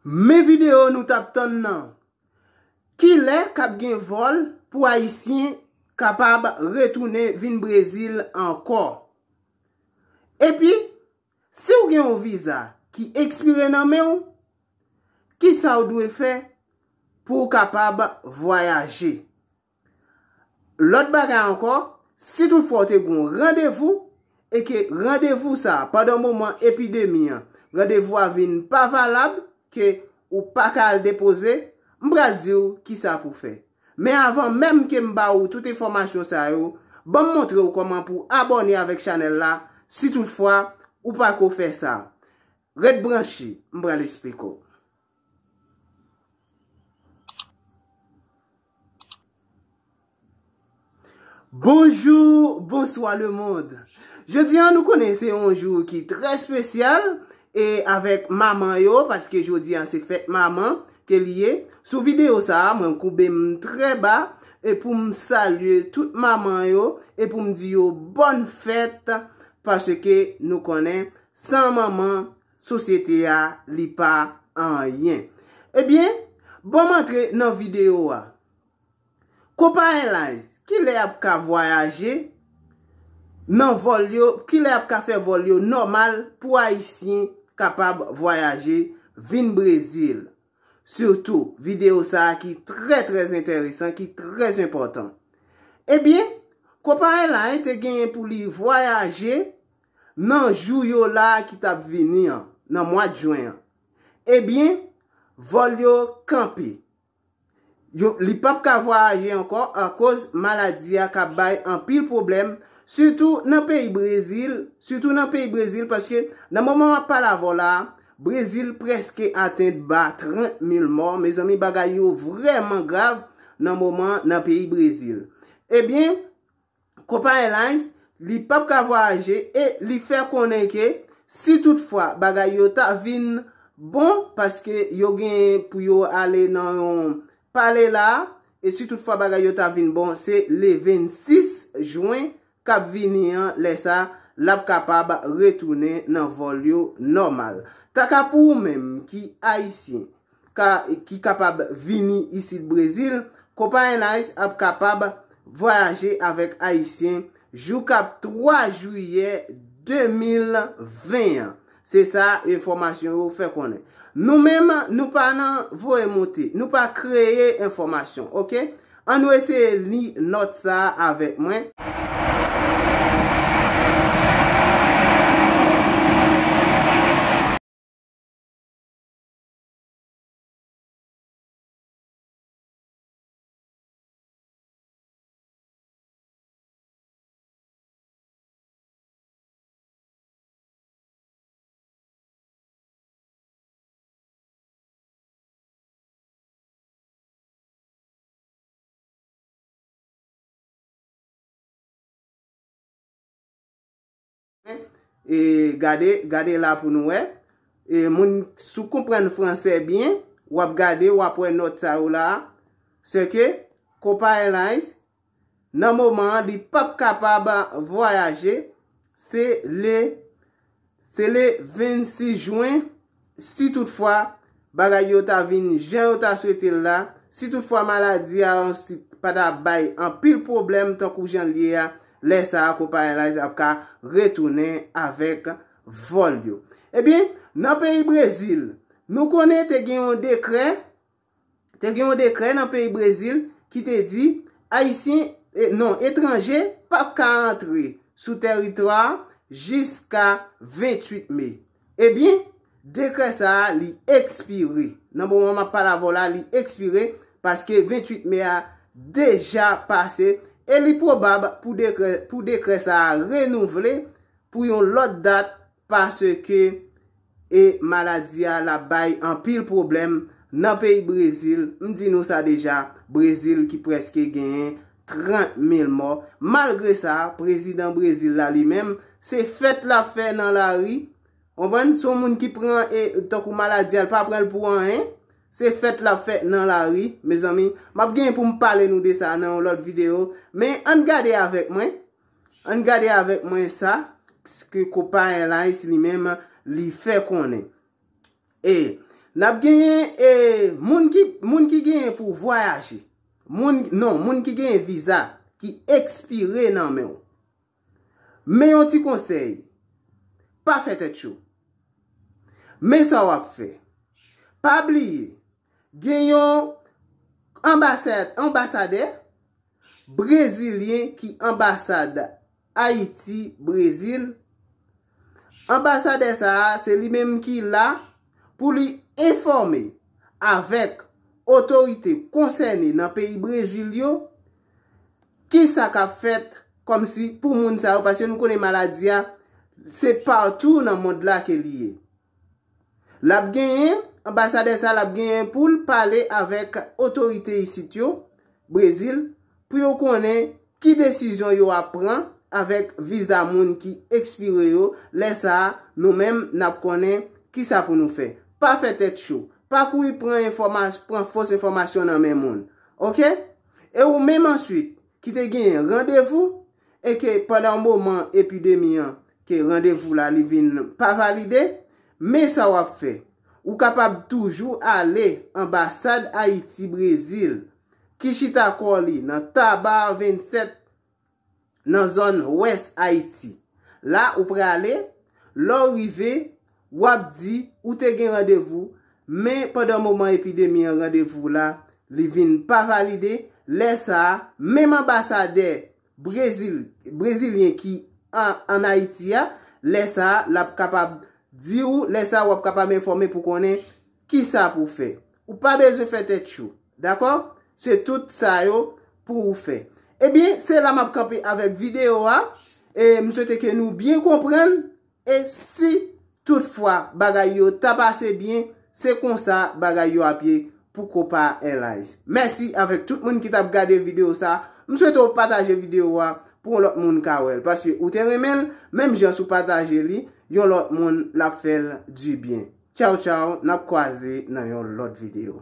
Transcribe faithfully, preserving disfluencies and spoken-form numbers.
Men videyo nou t ap tann nan. Kilè k ap gen vòl pou Ayisyen kapab retounen vin Brezil ankò? Epi, si w gen yon viza ki ekspire nan men w, kisa w dwe fè pou w kapab vwayaje? Lòt bagay ankò, si toutfwa w te gen yon randevou, e ke randevou sa a, pandan moman epidemi an, randevou a vin pa valab, ke ou pa ka al depoze, m pral di w kisa pou w fè. Men avan menm ke m ba ou tout enfòmasyon sa yo, ban m montre w kòman pou w abòne avèk chanèl la, si toutfwa ou pako fè sa. Ret branche, m pral esplike w. Bonjou, bonswa lemonn. Jodi a nou konnen se yon jou ki trè espesyal e avèk manman yo, paske jodi a se fèt manman ke li ye. Sou videyo sa a, mwen koube m trè ba e pou m salye tout manman yo e pou m di yo bòn fèt, paske nou konnen san manman, sosyete a, li pa anyen. Ebyen, ban m antre nan videyo a. Copa Airlines, kilè y ap ka vwayaje nan vòl yo, kilè y ap ka fè vòl yo nòmal pou Ayisyen kapab vwayaje vin Brezil? Sitou, videyo sa a ki trè, trè enteresan, ki trè enpòtan. Ebyen, Copa Airlines te genyen pou li vwayaje nan jou yo la a ki t ap vini an, nan mwa jen an. Ebyen, vòl yo kanpe. Yo, li p ap ka vwayaje ankò akoz maladi a k ap bay anpil pwoblèm, sitou nan peyi Brezil, sitou nan peyi Brezil, paske nan moman m ap pale avè w la a, Brezil prèske atenn ba trant mil mò. Mezanmi, bagay yo vrèman grav nan moman nan peyi Brezil. Ebyen, Copa Airlines, li p ap ka vwayaje e li fè konnen ke si toutfwa bagay yo ta vin bon, paske yo gen pou yo ale nan yon pale la, e si toutfwa bagay yo ta vin bon, se le vennsis jen k ap vini an, lè sa, l ap kapab retounen nan vòl yo nòmal. Taka pou ou menm ki Ayisyen, ka, ki kapab vini isit Brezil, Copa Airlines ap kapab vwayaje avèk Ayisyen jou k ap twa jiyè de mil ven an. Se sa enfòmasyon yo fè konnen. Nou menm, nou pa nan voye monte, nou pa kreye enfòmasyon, oke? Ann nou eseye li nòt sa a avèk mwen. E gade, gade la pou nou wè. E moun, si w konprann fransè byen, w ap gade, w ap wè nòt sa yo la a. Se ke Copa Airlines, nan moman an, li p ap kapab vwayaje. Se le, se le vennsis jen, si toutfwa bagay yo ta vin jan yo ta swete l la, si toutfwa maladi a pa ta bay anpil pwoblèm tankou jan l ye a, lè sa a, Copa Airlines ap ka retounen avèk vòl yo. Ebyen, nan peyi Brezil, nou konnen te gen yon dekrè, te gen yon dekrè nan peyi Brezil ki te di Ayisyen, e, non, etranje p ap ka antre sou tèritwa a jiska venntuit me. Ebyen, dekrè sa a, li ekspire. Nan moman m ap pale avè w la, li ekspire paske venntuit me a deja pase e li pwobab pou dekrè, pou dekrè sa a renouvle pou yon lòt dat paske e maladi a l ap bay anpil pwoblèm nan peyi Brezil. M di nou sa deja, Brezil ki prèske genyen trant mil mò. Malgre sa, prezidan Brezil la li menm, se fèt l ap fè nan lari. Konprann? Se yon moun ki pran e tankou maladi a, l pa pran l pou anyen. Se fèt l ap fè nan lari, mezanmi. M ap genyen pou m pale nou de sa nan yon lòt videyo. Men ann gade avèk mwen. Ann gade avèk mwen sa, ke Copa Airlines li menm, li fè konnen. E N ap genyen e, moun ki, moun ki genyen pou vwayaje. Moun, non, moun ki genyen viza ki ekspire nan men w. Men yon ti konsèy, pa fè tèt cho. Men sa w ap fè. Pa bliye, gen yon anbasad, anbasadè brezilyen ki anbasad Ayiti, Brezil. Anbasadè sa a, se li menm ki la pou li enfòme avèk otorite konsène nan peyi Brezil yo, ki sa k ap fèt kòmsi pou moun sa yo, paske nou konnen maladi a, se patou nan mond la ke li ye. L ap genyen, anbasadè sa, l ap genyen pou l pale avèk otorite isit yo, Brezil, pou yo konnen ki desizyon yo ap pran avèk viza moun ki ekspire yo. Lè sa a, nou menm, n ap konnen ki sa pou nou fè. Pa fè tèt cho. Pa kouri pran enfòmas-, pran fos enfòmasyon nan men moun. Oke? E ou menm answit, ki te genyen randevou, e ke pandan yon moman epidemi an, ke randevou la li vin pa valide, men sa w ap fè. Ou kapab toujou ale anbasad Ayiti Brezil, ki chita kò li nan Taba vennsèt, nan zòn wès Ayiti. La ou prale, lè w rive, w ap di ou te gen randevou, men pandan moman epidemi an, randevou la, li vin pa valide. Lè sa a, menm anbasadè Brezil, brezilyen ki an, ann Ayiti a, lè sa a, l ap kapab di w, lè sa a, w ap kapab enfòme pou konnen ki sa pou w fè. Ou pa bezwen fè tèt cho, dakò? Se tout sa yo pou ou fè. Ebyen, se la m ap kanpe avèk videyo a. E m swete ke nou byen konprann. E si toutfwa bagay yo ta pase byen, se konsa bagay yo ap ye pou Copa Airlines. Mèsi avèk tout moun ki t ap gade videyo sa. M swete w pataje videyo a pou yon lòt moun ka wè l. Paske ou te renmen l, menm jan si w pataje li, yon lòt moun l ap fè l dibyen. Tchaw, tchaw, n ap kwaze nan yon lòt videyo.